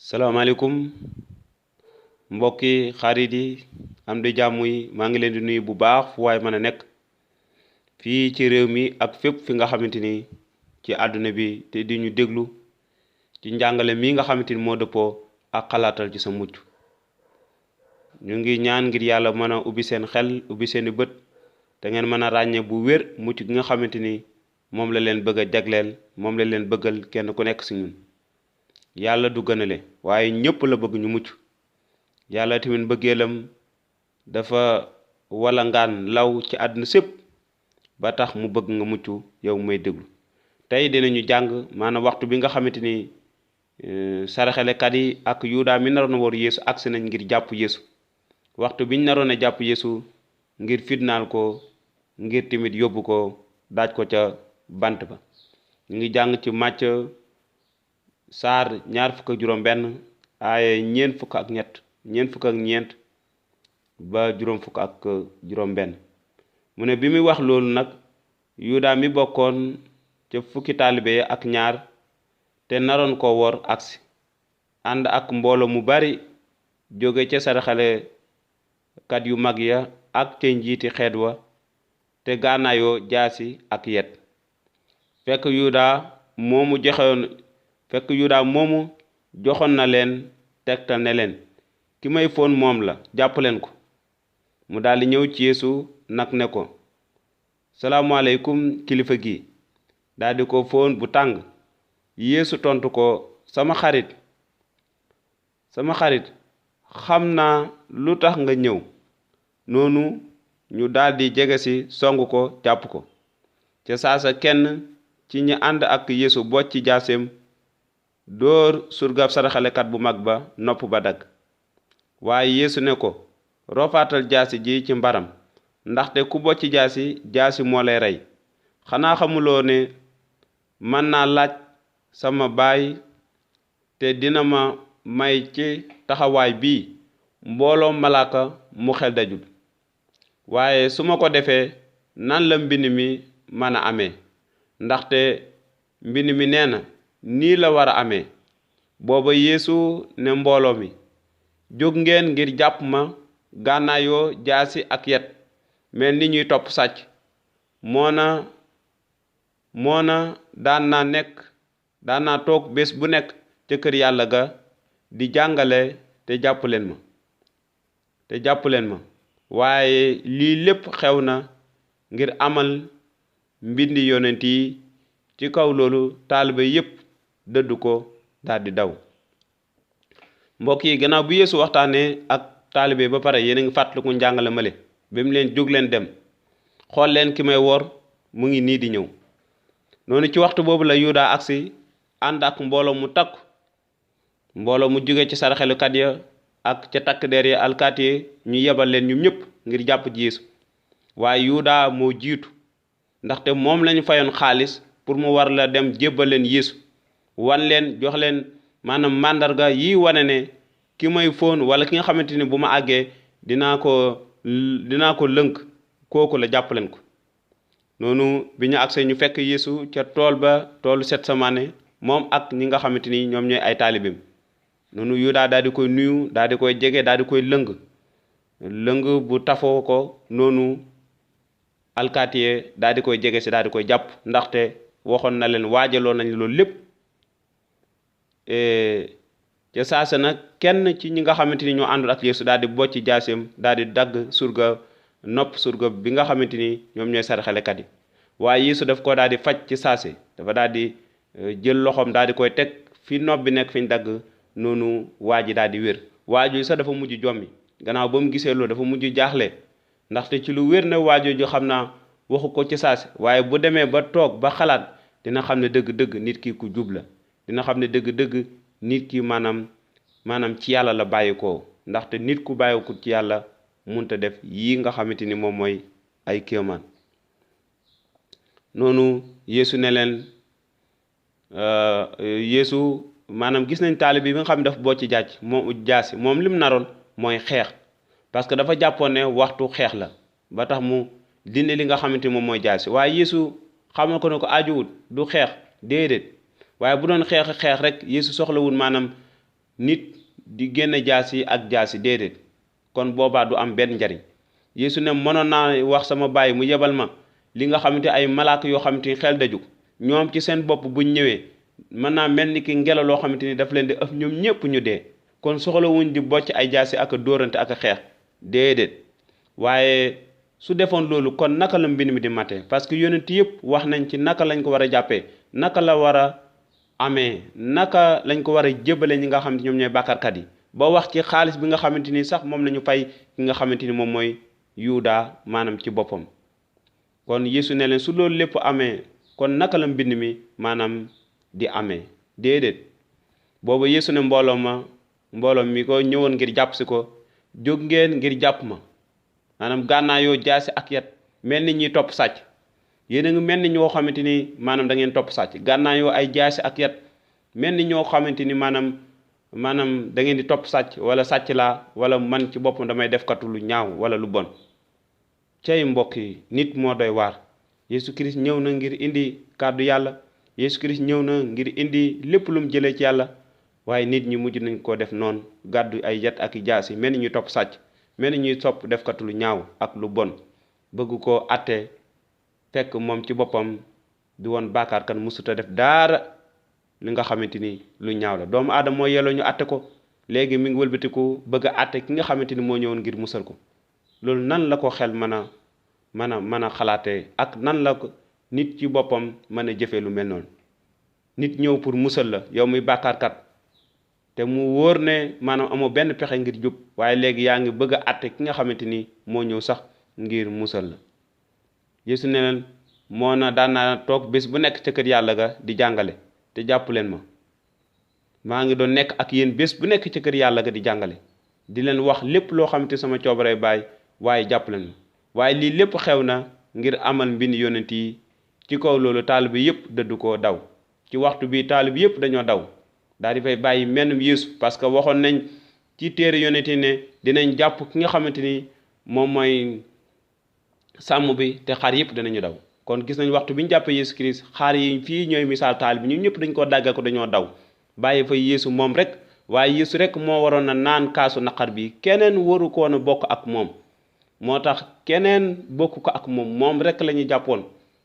salaamaaleykum mbokki xarit yi am di jàmm yi maa ngi leen di nuyu bu baax fu waay mën a nekk fii ci réew mi ak fépp fi nga xamante ni ci àdduna bi te di ñu déglu ci njàngale mi nga xamante ni moo dëppoo ak xalaatal ci sa mucc ñu ngi ñaan ngir yàlla mën a ubbi seen xel ubbi seeni bët te ngeen mën a ràññee bu wér mucc gi nga xamante ni moom la leen bëgg a jagleel moom la leen bëggal kenn ku nekk si ñun yàlla du gënale waaye ñëpp la bëgg ñu mucc yàlla tamit bëggeelam dafa wala ngaan law ci àdduna sépp ba tax mu bëgg nga mucc yow may déglu tey dinañu jàng maanaam waxtu bi nga xamante ni saraxelekat yi ak yuuda mi naroon a war Yeesu agsi nañ ngir jàpp Yeesu waxtu biñ naroon a jàpp Yeesu ngir fitnaal ko ngir tamit yóbbu ko daaj ko ca bant ba ñu ngi jàng ci Màcc saar ñaar fukk ak juróom benn aaye ñeent fukk ak ñeent ba juróom fukk ak juróom benn mu ne bi muy wax loolu nag yuuda mi bokkoon ca fukki taalibe ak ñaar te naroon ko wor agsi ànd ak mbooloo mu bari jóge ca saraxale kat yu mag ya ak te njiiti xeet wa te gànnaayoo jaasi ak yet fekk yuuda moomu joxoon na leen tegtal ne leen ki may foon moom la jàpp leen ko mu daldi ñëw ci Yeesu nag ne ko salaamualeykum kilifa gi daldi ko foon bu tàng Yeesu tontu ko sama xarit xam naa lu tax nga ñëw noonu ñu daldi jege si song ko jàpp ko ca saasa kenn ci ñi ànd ak Yeesu bocc ci jaaseem dóor surgab saraxalekat bu mag ba nopp ba dagg waaye Yeesu ne ko roofaatal jaasi ji ci mbaram ndaxte ku bocc jaasi moo lay rey xanaa xamuloo ne mën naa laaj sama baay te dina ma may ci taxawaay bii mbooloo malaaka mu xel dajul waaye su ma ko defee nan la mbind mi mën a amee ndaxte mbind mi nee na nii la war a amee booba Yeesu ne mbooloo mi jóg ngeen ngir jàpp ma gànnaayoo jaasi ak yet mel ni ñuy topp sàcc moona daan naa toog bés bu nekk ca kër yàlla ga di jàngale te jàpp leen ma waaye lii lépp xew na ngir amal mbindi yonent yi ci kaw loolu taalibe yépp dëdd ko daldi daw mbokk yi gannaaw bu Yeesu waxtaanee ak taalibe ba pare yéen a ngi fàttaliku njàngale male ba mu leen jóg leen dem xool leen ki may wor mu ngi nii di ñëw noonu ci waxtu boobu la yuuda agsi ànd ak mbooloo mu takku mbooloo mu jóge ci saraxelukat ya ak ca takk der ya alkaati ñu yebal leen ñum ñëpp ngir jàpp ji Yeesu waaye yuuda moo jiitu ndaxte moom lañu fayoon xaalis pour mu war la dem jébbal leen Yeesu wan leen jox leen maanaam màndarga yi wane ne ki may foon wala ki nga xamante ni bu ma àggee dinaa ko lënk kooku la jàpp leen ko noonu bi ñu agsee ñu fekk Yeesu ca toolu Setsamane moom ak ñi nga xamante ni ñoom ñooy ay taalibeem noonu Yuda daal di koy nuyu daal di koy jege daal di koy lëng bu tafoo ko noonu alkaatiye daal di koy jege si daal di koy jàpp ndaxte waxoon na leen waajaloo nañ loolu lépp ca saasa nag kenn ci ñi nga xamante ni ñoo àndul ak Yeesu daal di bocc jaaseem daal di dagg surga bi nga xamante ni ñoom ñooy saraxalekat yi waaye Yeesu daf ko daal di faj ci saase dafa daal di jël loxoom daal di koy teg fi nopp bi nekk fi ñu dagg noonu waa ji daal di wér waajooju sax dafa mujj jommi gannaaw ba mu gisee loolu dafa mujj jaaxle ndaxte ci lu wér ne waajooju xam naa waxu ko ci saase waaye bu demee ba toog ba xalaat dina xam ne dëgg-dëgg nit ki ku jub la dina xam ne dëgg-dëgg nit ki maanaam ci yàlla la bàyyi ko ndaxte nit ku bàyyi ko ci yàlla munta def yii nga xamante ni moom mooy ay kéemaan noonu Yeesu ne leen Yeesu maanaam gis nañ taalibe bi nga xam ne dafa bocc jaasi moom lim naroon mooy xeex parce que dafa jàppoon ne waxtu xeex la ba tax mu dindi li nga xamante ni moom mooy jaasi waaye Yeesu xamal ko ne ko ajuwul du xeex déedéet waaye bu doon xeex rek Yeesu soxlawul maanaam nit di génne jaasi ak jaasi déedéet kon boobaa du am benn njariñ Yeesu ne mënoon naa wax sama baay mu yebal ma li nga xamante ay malaaka yoo xamante ni xel daju ñoom ci seen bopp buñ ñëwee mën naa mel ni ki ngelaw loo xamante ni daf leen di ëf ñoom ñépp ñu dee kon soxlawuñ di bocc ay jaasi ak a dóorante ak a xeex déedéet waaye su defoon loolu kon naka la mbind mi di mate parce que yonent yëpp wax nañ ci naka lañ ko war a jàppee naka la war a amee naka lañ ko war a jébale ñi nga xamante ñoom ñooy bàkkaarkat yi ba wax ci xaalis bi nga xamante ni sax moom la ñu fay ki nga xamante ni moom mooy yuuda maanaam ci boppam kon Yeesu ne leen su loolu lépp amee kon naka la mbind mi maanaam di amee déedéet boobu Yeesu ne mbooloo mi ko ñëwoon ngir jàpp si ko jóg ngeen ngir jàpp ma maanaam gànnaayoo jaasi ak yat mel ni ñuy topp sàcc yéen a ngi mel ni ñoo xamante ni maanaam da ngeen topp sàcc gànnaayoo ay jaasi ak yat mel ni ñoo xamante ni maanaam da ngeen di topp sàcc wala sàcc laa wala man ci boppam damay defkatu lu ñaaw wala lu bon cay mbokk yi nit moo doy waar Yeesu Kirist ñëw na ngir indi kàddu yàlla Yeesu Kirist ñëw na ngir indi lépp lu mu jëlee ci yàlla waaye nit ñi mujj nañ ko def noonu gàddu ay yat ak i jaasi mel ni ñuy topp sàcc mel ni ñuy topp defkatu lu ñaaw ak lu bon bëgg koo atte fekk moom ci boppam di woon bàkkaar kan musuta def daara li nga xamante ni lu ñaaw la doomu aadama moo yelloo ñu atte ko léegi mi ngi wëlbatiku bëgg a atte ki nga xamante ni moo ñëwoon ngir musal ko loolu nan la ko xel mën a xalaatee ak nan la ko nit ci boppam mën a jëfee lu mel noonu nit ñëw pour musal la yow muy bàkkaarkat te mu wóor ne maanaam amoo benn pexe ngir jub waaye léegi yaa ngi bëgg a atte ki nga xamante ni moo ñëw sax ngir musal la Yeesu ne leen moo na daan naa toog bés bu nekk ca kër yàlla ga di jàngale te jàpp leen ma maa ngi doon nekk ak yéen bés bu nekk ca kër yàlla ga di jàngale di leen wax lépp loo xamante sama coobare baay waaye jàpp leen ma waaye lii lépp xew na ngir amal mbind yonent yi ci kaw loolu taalibe yépp dëddu koo daw ci waxtu bi taalibe yépp dañoo daw daal di fay bàyyi mennum Yeesu parce que waxoon nañ ci téere yonent yi ne dinañ jàpp ki nga xamante ni moom mooy sàmm bi te xar yépp danañu daw kon gis nañ waxtu bi ñu jàppee Yeesu Kirist xar yi fii ñooy misaal taalibe ñun ñëpp dañ koo dàggal ko dañoo daw bàyyi fa Yeesu moom rek waaye Yeesu rek moo waroon na naan kaasu naqar bi keneen waru ko woon a bokk ak moom moo tax keneen bokk ko ak moom rek la ñu jàppoon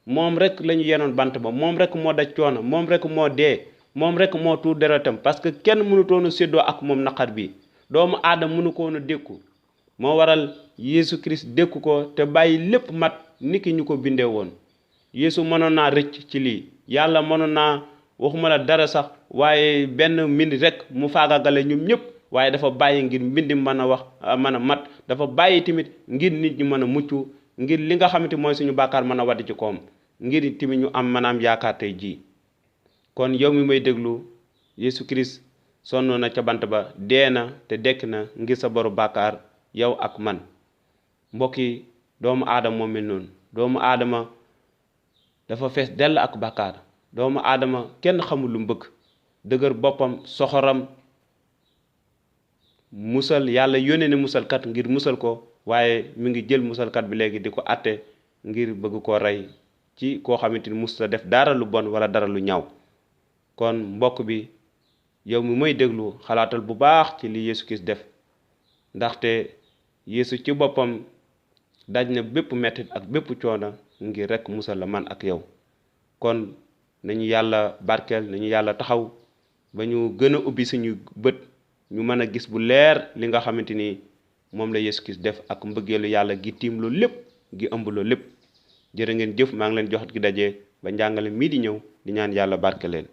moom rek la ñu yenoon bant ba moom rek moo daj coono moom rek moo dee moom rek moo tuur deretam parce que kenn mënutoon a séddoo ak moom naqar bi doomu aadama mënu ko woon a dékku moo waral Yeesu Kirist dékku ko te bàyyi lépp mat niki ñu ko bindee woon Yeesu mënoon naa rëcc ci lii yàlla mënoon naa waxuma la dara sax waaye benn mbind rek mu faagagale ñoom ñëpp waaye dafa bàyyi ngir mbind mën a mat dafa bàyyi tamit ngir nit ñi mën a mucc ngir li nga xamante mooy suñu bàkkaar mën a wadd ci koom ngir tamit ñu am maanaam yaakaar tey jii kon yow mi may déglu Yeesu Kirist sonn na ca bant ba dee na te dekk na ngir sa boru bàkkaar yow ak man mbokki doomu aadama moo mel noonu doomu aadama dafa fees dell ak bàkkaar doomu aadama kenn xamul lu mu bëgg dëgër boppam soxoram musal yàlla yónnee ne musalkat ngir musal ko waaye mi ngi jël musalkat bi léegi di ko àtte ngir bëgg koo rey ci koo xamante ni musta def dara lu bon wala dara lu ñaaw kon mbokk bi yow mi may déglu xalaatal bu baax ci li Yeesu Kirist def ndaxte Yeesu ci boppam daj na bépp mettit ak bépp coono ngir rek musal la man ak yow kon nañu yàlla barkeel nañu yàlla taxaw ba ñu gën a ubbi suñu bët ñu mën a gis bu leer li nga xamante ni moom la Yeesu Kirist def ak mbëggeelu yàlla gi tiim loolu lépp gi ëmb loolu lépp jërë ngeen jëf maa ngi leen joxat gi daje ba njàngale mii di ñëw di ñaan yàlla barkeleel